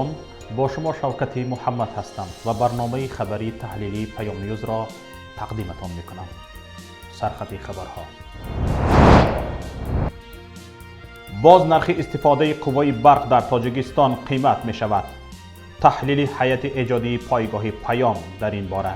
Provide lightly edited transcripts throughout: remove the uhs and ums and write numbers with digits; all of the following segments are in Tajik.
Салом, бо шумо Шавкати Муҳаммад ҳастам ва барномаи хабарии таҳлилии Паём Ньюзро тақдиматон мекунам. Сархати хабарҳо. Боз нархи истифодаи қувваи барқ дар Тоҷикистон қимат мешавад. Таҳлили ҳайати эҷодии пойгоҳи Паём дар ин бора.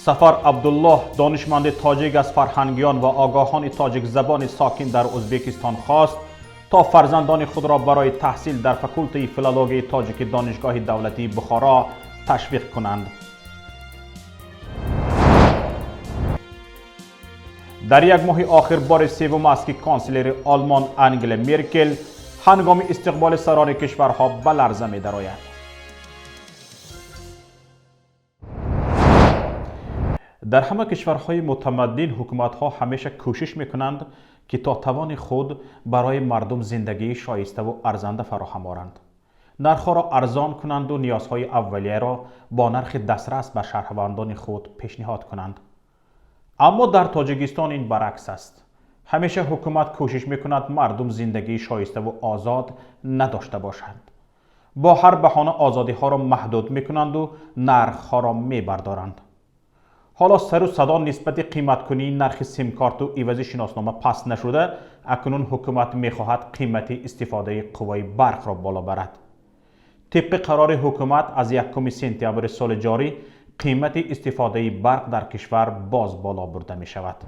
Сафар Абдуллоҳ, донишманди тоҷик, аз фарҳангиён ва огоҳони тоҷикзабони сокин дар Ӯзбекистон хост, то фарзандони худро барои таҳсил дар факултаи филологияи тоҷики Донишгоҳи давлатии Бухоро ташвиқ кунанд. Дар як моҳи охир бори севум аст, ки канселери Олмон Ангела Меркел ҳангоми истиқболи сарони кишварҳо ба ларза медарояд. Дар ҳама кишварҳои мутамаддин ҳукуматҳо ҳамеша кӯшиш мекунанд, ки то тавони худ барои мардум зиндагии шоиставу арзанда фароҳам оранд, нархҳоро арзон кунанду ниёзҳои аввалияро бо нархи дастрас ба шаҳрвандони худ пешниҳод кунанд. Аммо дар Тоҷикистон ин баръакс аст. Ҳамеша ҳукумат кӯшиш мекунад, мардум зиндагии шоиставу озод надошта бошанд. Бо ҳар баҳона озодиҳоро маҳдуд мекунанду нархҳоро мебардоранд. Ҳоло сару садо нисбати қиматкунии нархи симкорту ивази шиноснома паст нашуда, акнун ҳукумат мехоҳад қимати истифодаи қувваи барқро боло барад. Тибқи қарори ҳукумат, аз 1 сентябри соли ҷорӣ қимати истифодаи барқ дар кишвар боз боло бурда мешавад.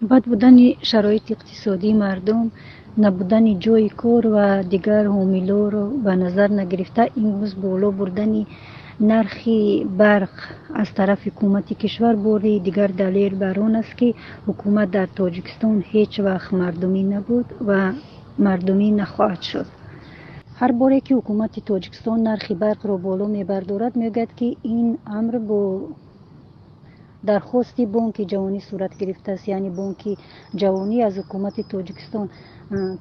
Бад будани шароити иқтисодии мардум, набудани ҷойи кор ва дигар ҳомилоро ба назар нагирифта, имрӯз боло бурдани нархи барқ аз тарафи ҳукумати кишвар бори дигар далел бар он аст, ки ҳукумат дар Тоҷикистон ҳеҷ вақт мардумӣ набуд ва мардумӣ нахоҳад шуд. Ҳар боре ки ҳукумати Тоҷикистон нархи барқро боло мебардорад, мегӯяд, ки ин амр бо дархости Бонки Ҷаҳонӣ сурат гирифтааст, яъне Бонки Ҷаҳонӣ аз ҳукумати Тоҷикистон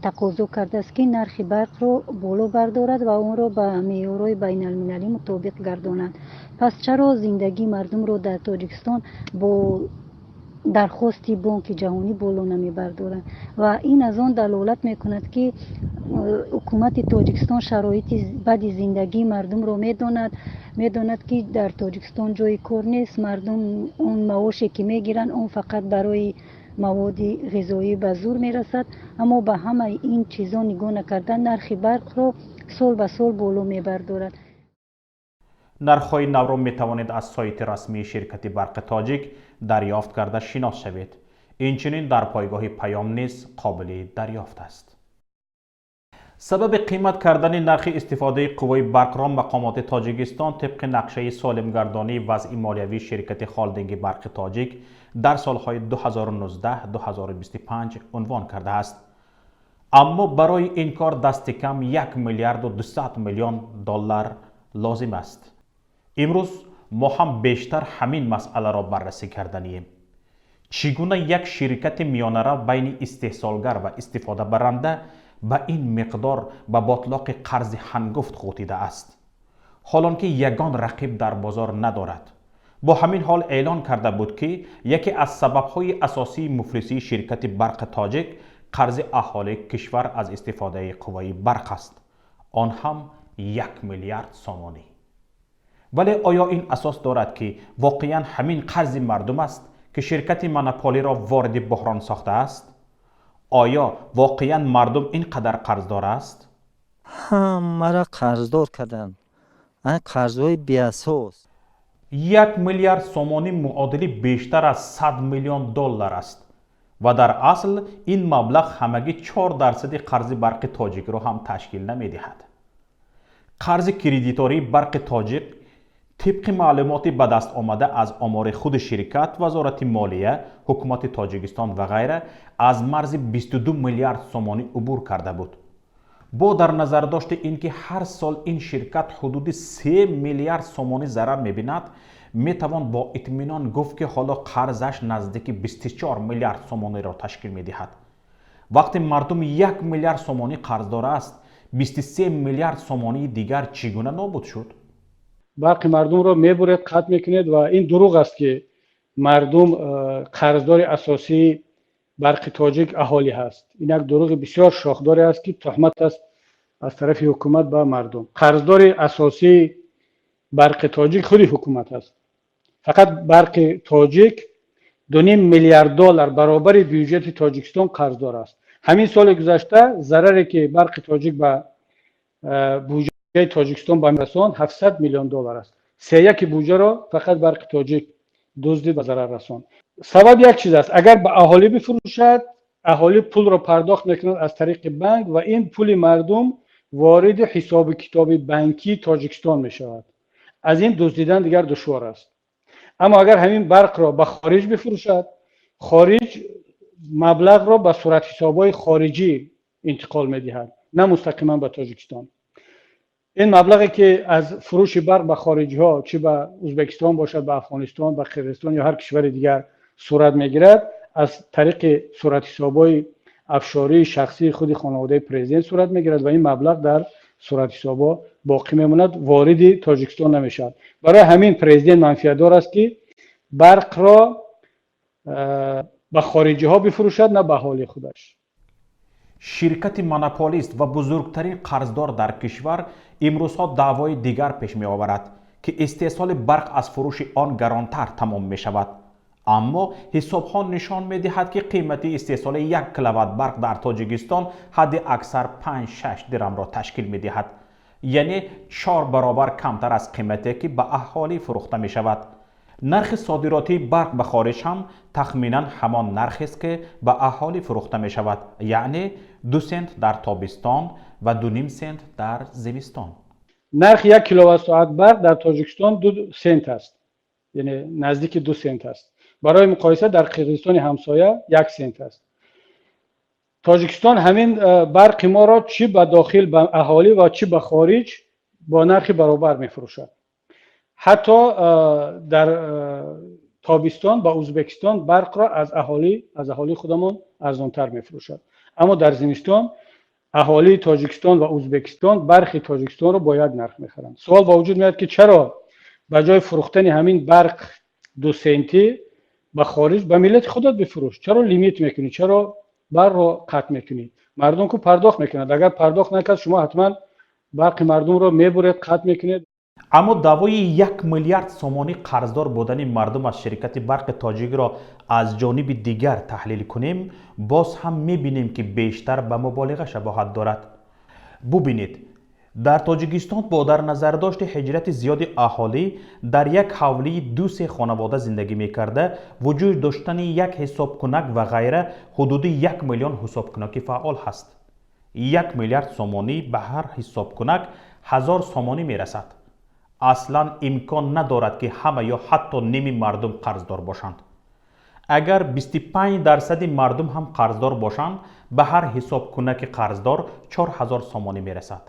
тақозо кардааст, ки нархи барқро боло бардорад ва онро ба меъёрҳои байналмилалӣ мутобиқ гардонад. Пас чаро зиндагии мардумро дар Тоҷикистон бо дархости Бонки Ҷаҳонӣ боло намебардоранд? Ва ин аз он далолат мекунад, ки ҳукумати Тоҷикистон шароити бади зиндагии мардумро медонад, медонад, ки дар Тоҷикистон ҷойи кор нест, мардум он маоше ки мегиранд, он фақат барои маводи ғизоӣ ба зур мерасад. Аммо ба ҳамаи ин чизо нигоҳ накарда, нархи барқро сол ба сол боло мебардорад. Нархҳои навро метавонед аз сайти расмии ширкати Барқи Тоҷик дарёфт карда шинос шавед. Инчунин дар пойгоҳи Паём низ қобили дарёфт аст. Сабаби қимат кардани нархи истифодаи қувваи барқро мақомоти Тоҷикистон тибқи нақшаи солимгардонии вазъи молиявии ширкати холдинги Барқи Тоҷик дар солҳои 2019-2025 унвон кардааст. Аммо барои ин кор дасти кам 1 миллиарду 200 миллион доллар лозим аст. Имрӯз мо ҳам бештар ҳамин масъаларо баррасӣ карданием. Чӣ гуна як ширкати миёнарав байни истеҳсолгар ва истифодабаранда ба ин миқдор ба ботлоқи қарзи ҳангуфт ғӯтидааст, ҳолон ки ягон рақиб дар бозор надорад? Бо ҳамин ҳол эълон карда буд, ки яке аз сабабҳои асосии муфлисии ширкати Барқи Тоҷик қарзи аҳолии кишвар аз истифодаи қувваи барқ аст, он ҳам 1 миллиард сомонӣ. Вале оё ин асос дорад, ки воқеан ҳамин қарзи мардум аст, ки ширкати монополиро вориди буҳрон сохтааст? Оё воқеан мардум ин қадар қарздор аст? Ҳамаро қарздор карданд, қарзҳои беасос. 1 миллиард сомонӣ муодили бештар аз 100 миллион доллар аст ва дар асл ин маблағ ҳамагӣ 4 дарсади қарзи Барқи Тоҷикро ҳам ташкил намедиҳад. Қарзи кредитории Барқи Тоҷик тибқи маълумоти ба даст омада аз омори худи ширкат, Вазорати молия, ҳукумати Тоҷикистон ва ғайра аз марзи 22 миллиард сомонӣ убур карда буд. Бо дар назардошти ин ки ҳар сол ин ширкат ҳудуди 3 миллиард сомонӣ зарар мебинад, метавон бо итминон гуфт, ки ҳоло қарзаш наздики 24 миллиард сомониро ташкил медиҳад. Вақте мардум 1 миллиард сомонӣ қарздор аст, 23 миллиард сомонии дигар чӣ гуна нобуд шуд? Барқи мардумро мебуред, қатъ мекунед ва ин дурӯғ аст, ки Мардум қарздори асосии Барқи Тоҷик аҳолӣ ҳаст. Ин як дурӯғи бисёр шохдоре аст, ки туҳмат аст аз тарафи ҳукумат ба мардум. Қарздори асосии Барқи Тоҷик худи ҳукумат аст. Фақат Барқи Тоҷик 2,5 миллиард доллар, баробари бюҷети Тоҷикистон, қарздор аст. Ҳамин соли гузашта зараре, ки Барқи Тоҷик ба буҷаи Тоҷикистон ба расонд, 700 миллион доллар аст. Сеяки буҷаро фақат Барқи Тоҷик дуздид, ба зарар расонд. Сабаб як чиз аст: агар ба аҳолӣ бифурӯшад, аҳолӣ пулро пардохт мекунад аз тариқи банк ва ин пули мардум вориди ҳисоби китоби банкии Тоҷикистон мешавад. Аз ин дуздидан дигар душвор аст. Аммо агар ҳамин барқро ба хориҷ бифурӯшад, хориҷ маблағро ба суратҳисобҳои хориҷӣ интиқол медиҳад, на мустақиман ба Тоҷикистон. Ин маблағе, ки аз фурӯши барқ ба хориҷиҳо, чӣ ба Ӯзбекистон бошад, ба Афғонистон, ба Қирғизистон ё ҳар кишвари дигар сурат мегирад, аз тариқи суратҳисобҳои офшории шахсии худи хонаводаи президент сурат мегирад ва ин маблағ дар суратҳисобҳо боқӣ мемонад, вориди Тоҷикистон намешавад. Барои ҳамин президент манфиатдор аст, ки барқро ба хориҷиҳо бифурӯшад, на ба аҳолии худаш. Ширкати монополист ва бузургтарин қарздор дар кишвар имрӯзҳо даъвои дигар пеш меоварад, ки истеҳсоли барқ аз фурӯши он гаронтар тамом мешавад. Аммо ҳисобҳо нишон медиҳад, ки қимати истеҳсоли 1 киловатт барқ дар Тоҷикистон ҳадди аксар 5-6 дирамро ташкил медиҳад, яъне чор баробар камтар аз қимате, ки ба аҳолӣ фурӯхта мешавад. Нархи содиротии барқ ба хориҷ ҳам тахминан ҳамон нархест, ки ба аҳолӣ фурӯхта мешавад, яъне 2 сент дар тобистон ва 2,5 сент дар зимистон. Нархи 1 киловатт соат барқ дар Тоҷикистон 2 сент аст, яъне наздики 2 сент аст. Барои муқоиса, дар Қирғизистони ҳамсоя 1 сент аст. Тоҷикистон ҳамин барқи моро чӣ ба дохил, ба аҳолӣ, ва чӣ ба хориҷ бо нархи баробар мефурӯшад. Ҳатто дар тобистон ба Ӯзбекистон барқро аз аҳолии худамон арзонтар мефурӯшад. Аммо дар зимистон аҳолии Тоҷикистон ва Ӯзбекистон барқи Тоҷикистонро бо як нарх мехаранд. Суол ба вуҷуд меояд, ки чаро ба ҷои фурӯхтани ҳамин барқ 2 сентӣ ба хориҷ, ба миллати худат бифурӯш? Чаро лимит мекунӣ? Чаро барқро қатъ мекунӣ? Мардум ку пардохт мекунад. Агар пардохт накард, шумо ҳатман барқи мардумро мебуред, қатъ мекунед. Аммо даъвои 1 миллиард сомонӣ қарздор будани мардум аз ширкати Барқи Тоҷикро аз ҷониби дигар таҳлил кунем, боз ҳам мебинем, ки бештар ба муболиға шабоҳат дорад. Бубинед, дар Тоҷикистон бо дар назардошти ҳиҷрати зиёди аҳолӣ, дар як ҳавлии ду-се хонавода зиндагӣ мекарда, вуҷуд доштани як ҳисобкунак ва ғайра, ҳудуди 1 миллион ҳисобкунаки фаъол ҳаст. 1 миллиард сомонӣ ба ҳар ҳисобкунак 1000 сомонӣ мерасад. Аслан имкон надорад, ки ҳама ё ҳатто ними мардум қарздор бошанд. Агар 25 дарсади мардум ҳам қарздор бошанд, ба ҳар ҳисобкунаки қарздор 4000 сомонӣ мерасад.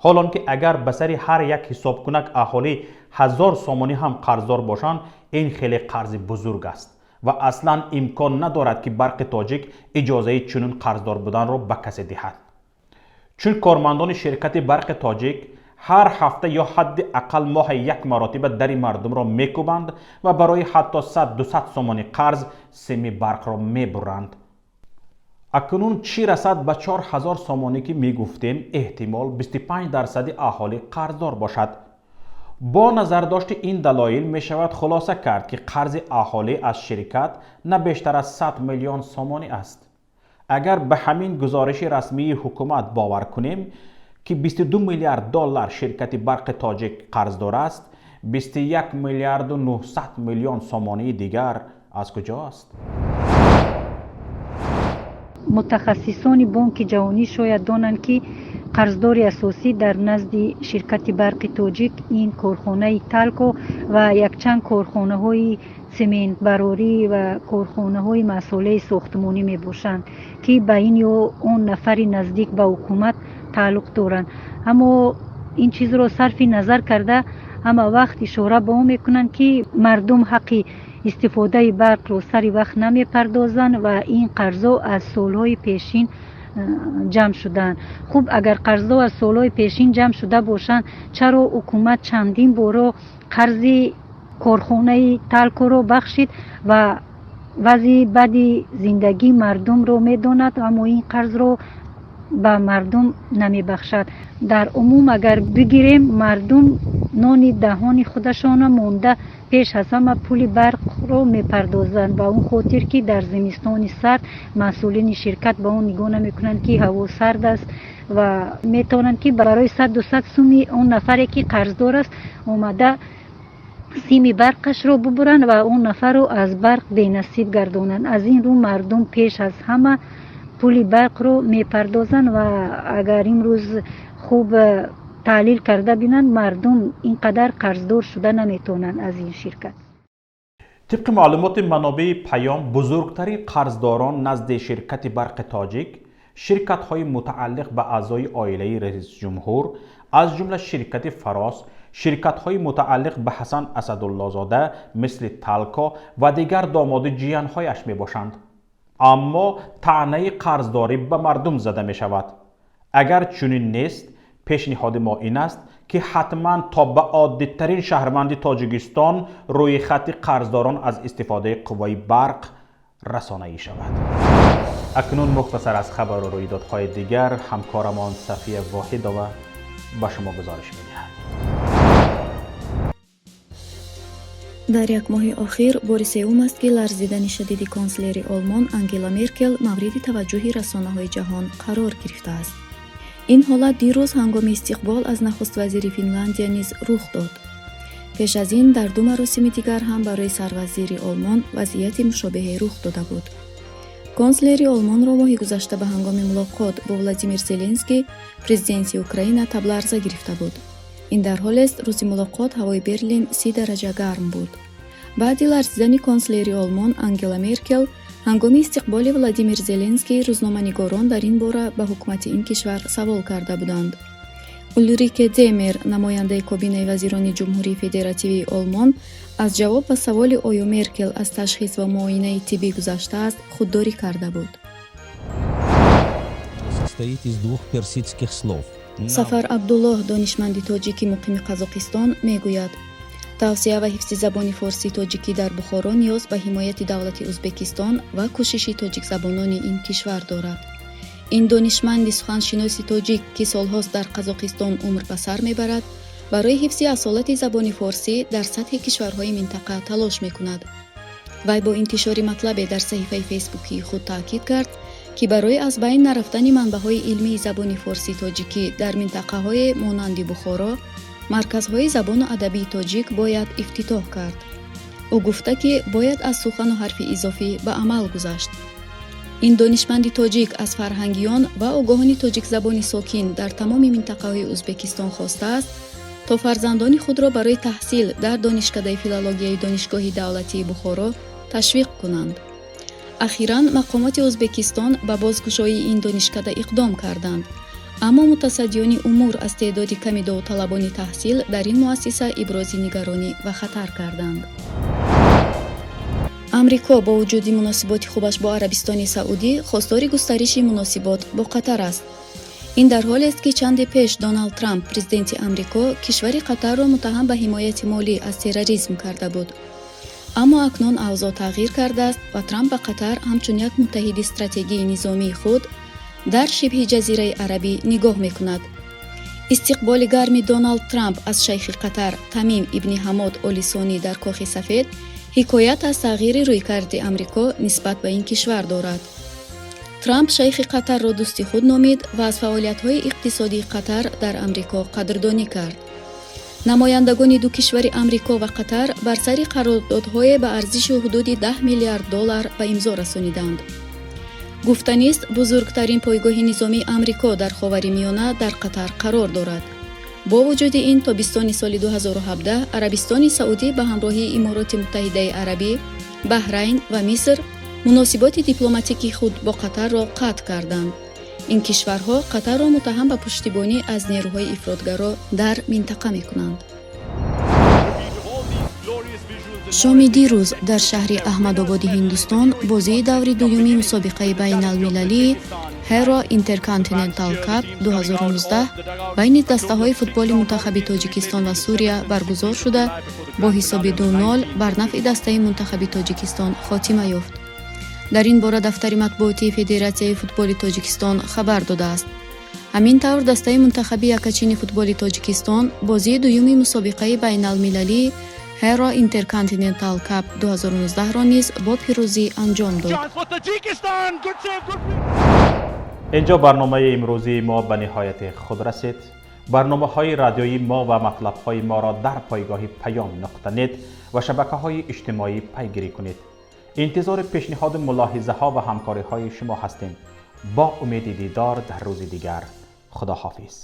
Ҳолон ки агар ба сари ҳар як ҳисобкунак аҳолӣ 1000 сомонӣ ҳам қарздор бошанд, ин хеле қарзи бузург аст ва аслан имкон надорад, ки Барқи Тоҷик иҷозаи чунин қарздор буданро ба касе диҳад, чун кормандони ширкати Барқи Тоҷик ҳар ҳафта ё ҳадди ақал моҳе як маротиба дари мардумро мекӯбанд ва барои ҳатто 100-200 сомонӣ қарз сими барқро мебуранд. Акнун чӣ расад ба 4000 сомонӣ, ки мегуфтем эҳтимол 25 дарсади аҳолӣ қарздор бошад? Бо назардошти ин далоил мешавад хулоса кард, ки қарзи аҳолӣ аз ширкат на бештар аз 100 миллион сомонӣ аст. Агар ба ҳамин гузориши расмии ҳукумат бовар кунем, ки 22 миллиард доллар ширкати Барқи Тоҷик қарздор аст, 21 миллиарду 900 миллион сомонии дигар аз куҷоаст? Мутахассисони Бонки Ҷаҳонӣ шояд донанд, ки қарздори асосӣ дар назди ширкати Барқи Тоҷик ин корхонаи Талко ва якчанд корхонаҳои сементбарорӣ ва корхонаҳои масолеҳи сохтмонӣ мебошанд, ки ба ин ё он нафари наздик ба ҳукумат тааллуқ доранд. Аммо ин чизро сарфи назар карда, ҳама вақт ишора ба он мекунанд, ки мардум ҳаққи истифодаи барқро сари вақт намепардозанд ва ин қарзҳо аз солҳои пешин ҷамъ шудаанд. Хуб, агар қарзҳо аз солҳои пешин ҷамъ шуда бошанд, чаро ҳукумат чандин боро қарзи Корхонаи Талкоро бахшид ва вазъи бади зиндагии мардумро медонад, аммо ин қарзро ба мардум намебахшад. Дар умум агар бигирем, мардум нони даҳони худашона монда пеш аз ҳама пули барқро мепардозанд, ба он хотир ки дар зимистони сард масъулини ширкат ба он нигоҳ намекунанд, ки ҳаво сард аст, ва метавонанд, ки барои 100-200 суми он нафаре ки қарздор аст, омада сими барқашро бубуранд ва он нафарро аз барқ бенасиб гардонанд. Аз ин рӯ мардум пеш аз ҳама пули барқро мепардозанд ва агар имрӯз хуб таҳлил карда бинанд, мардум ин қадар қарздор шуда наметавонанд аз ин ширкат. Тибқи маълумоти манобеи Паём, бузургтарин қарздорон назди ширкати Барқи Тоҷик ширкатҳои мутааллиқ ба аъзои оилаи раисҷумҳур, аз ҷумла ширкати Фарос, ширкатҳои мутааллиқ ба Ҳасан Асадуллозода, мисли Талко ва дигар домоду ҷиянҳояш мебошанд. Аммо таънаи қарздорӣ ба мардум зада мешавад. Агар чунин нест, пешниҳоди мо ин аст, ки ҳатман то ба оддитарин шаҳрванди Тоҷикистон рӯи хатти қарздорон аз истифодаи қувваи барқ расонаӣ шавад. Акнун мухтасар аз хабару рӯйдодҳои дигар ҳамкорамон Сафия Воҳидова ба шумо гузориш медиҳад. Дар як моҳи охир бори сеюм аст, ки ларзидани шадиди конслери Олмон Ангела Меркел мавриди таваҷҷӯҳи расонаҳои ҷаҳон қарор гирифтааст. Ин ҳолат дирӯз ҳангоми истиқбол аз нахуствазири Финландия низ рух дод. Пеш аз ин дар ду маросими дигар ҳам барои сарвазири Олмон вазъияти мушобиҳе рух дода буд. Конслери Олмонро моҳи гузашта ба ҳангоми мулоқот бо Владимир Зеленский, президенти Украина, табларза гирифта буд. Ин дар ҳолест, рӯзи мулоқот ҳавои Берлин 30 дараҷа гарм буд. Баъди ларзидани конслери Олмон Ангела Меркел ҳангоми истиқболи Владимир Зеленский рӯзноманигорон дар ин бора ба ҳукумати ин кишвар савол карда буданд. Улрике Демер, намояндаи Кобинаи вазирони Ҷумҳурии Федеративии Олмон, аз ҷавоб ба саволи оё Меркел аз ташхис ва муоинаи тиббӣ гузаштааст, худдорӣ карда буд. Состоит из двух персидских слов. Сафар Абдуллоҳ, донишманди тоҷики муқими Қазоқистон, мегӯяд, тавсеа ва ҳифзи забони форсии тоҷикӣ дар Бухоро ниёз ба ҳимояти давлати Ӯзбекистон ва кӯшиши тоҷикзабонони ин кишвар дорад. Ин донишманди суханшиноси тоҷик, ки солҳост дар Қазоқистон умр ба сар мебарад, барои ҳифзи асолати забони форсӣ дар сатҳи кишварҳои минтақа талош мекунад. Вай бо интишори матлабе дар саҳифаи фейсбукии худ таъкид кард, ки барои аз байн нарафтани манбаъҳои илмии забони форсии тоҷикӣ дар минтақаҳое монанди Бухоро марказҳои забону адабии тоҷик бояд ифтитоҳ кард. Ӯ гуфта, ки бояд аз сухану ҳарфи изофӣ ба амал гузашт. Ин донишманди тоҷик аз фарҳангиён ва огоҳони тоҷикзабони сокин дар тамоми минтақаҳои Ӯзбекистон хостааст, то фарзандони худро барои таҳсил дар Донишкадаи филологияи Донишгоҳи давлатии Бухоро ташвиқ кунанд. Ахиран мақомоти Ӯзбекистон ба бозкушоии ин донишкада иқдом карданд, аммо мутасаддиёни умур аз теъдоди ками довталабони таҳсил дар ин муассиса ибрози нигаронӣ ва хатар карданд. Амрико бо вуҷуди муносиботи хубаш бо Арабистони Саудӣ хостори густариши муносибот бо Қатар аст. Ин дар ҳолест, ки чанде пеш Доналд Трамп, президенти Амрико, кишвари Қатарро муттаҳам ба ҳимояти молӣ аз терроризм карда буд. Аммо акнун авзоъ тағйир кардааст ва Трамп ба Қатар ҳамчун як муттаҳиди стратегии низомии худ дар Шибҳи Ҷазираи Арабӣ нигоҳ мекунад. Истиқболи гарми Доналд Трамп аз шайхи Қатар Тамим ибни Ҳамод Оли Сонӣ дар Кохи Сафед ҳикоят аз тағйири рӯйкарди Амрико нисбат ба ин кишвар дорад. Трамп шайхи Қатарро дӯсти худ номид ва аз фаъолиятҳои иқтисодии Қатар дар Амрико қадрдонӣ кард. Намояндагони ду кишвари Амрико ва Қатар бар сари қарордодҳое ба арзиши ҳудуди 10 миллиард доллар ба имзо расониданд. Гуфтанист, бузургтарин пойгоҳи низомии Амрико дар Ховари Миёна дар Қатар қарор дорад. Бо вуҷуди ин, тобистони соли 2017 Арабистони Саудӣ ба ҳамроҳии Имороти Муттаҳидаи Арабӣ, Баҳрайн ва Миср муносиботи дипломатикии худ бо Қатарро қатъ карданд. Ин кишварҳо Қатарро муттаҳам ба пуштибонӣ аз нерӯҳои ифротгаро дар минтақа мекунанд. Шоми дирӯз дар шаҳри Аҳмадободи Ҳиндустон бозии даври дуюми мусобиқаи байналмилалии Hero Intercontinental Cup 2019 байни дастаҳои футболи мунтахаби Тоҷикистон ва Сурия баргузор шуда, бо ҳисоби 2-0 бар нафъи дастаи мунтахаби Тоҷикистон хотима ёфт. Дар ин бора дафтари матбуотии Федератсияи футболи Тоҷикистон хабар додааст. Ҳамин тавр, дастаи мунтахаби якачини футболи Тоҷикистон бозии дуюми мусобиқаи байналмилалии Hero Intercontinental Cup 2019-ро низ бо пирӯзӣ анҷом дод. Инҷо барномаи имрӯзии мо ба ниҳояти худ расид. Барномаҳои радиоии мо ва матлабҳои моро дар пойгоҳи паём нуқта нет ва шабакаҳои иҷтимоӣ пайгирӣ кунед. Интизори пешниҳоду мулоҳизаҳо ва ҳамкориҳои шумо ҳастем. Бо умеди дидор дар рӯзи дигар, худоҳофиз.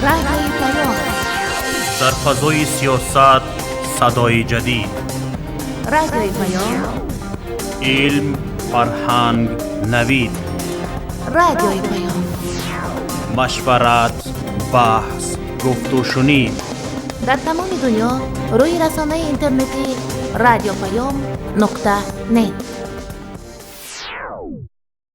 Радиои Паём. Дар фазои сиёсат садои ҷадид. Радиои Паём. Илм, фарҳанг, навид. Радиои Паём. Машварат, баҳс, гуфтушунид. Дар тамоми дунё рӯи расонаи интернетӣ радиопаём нуқта нет.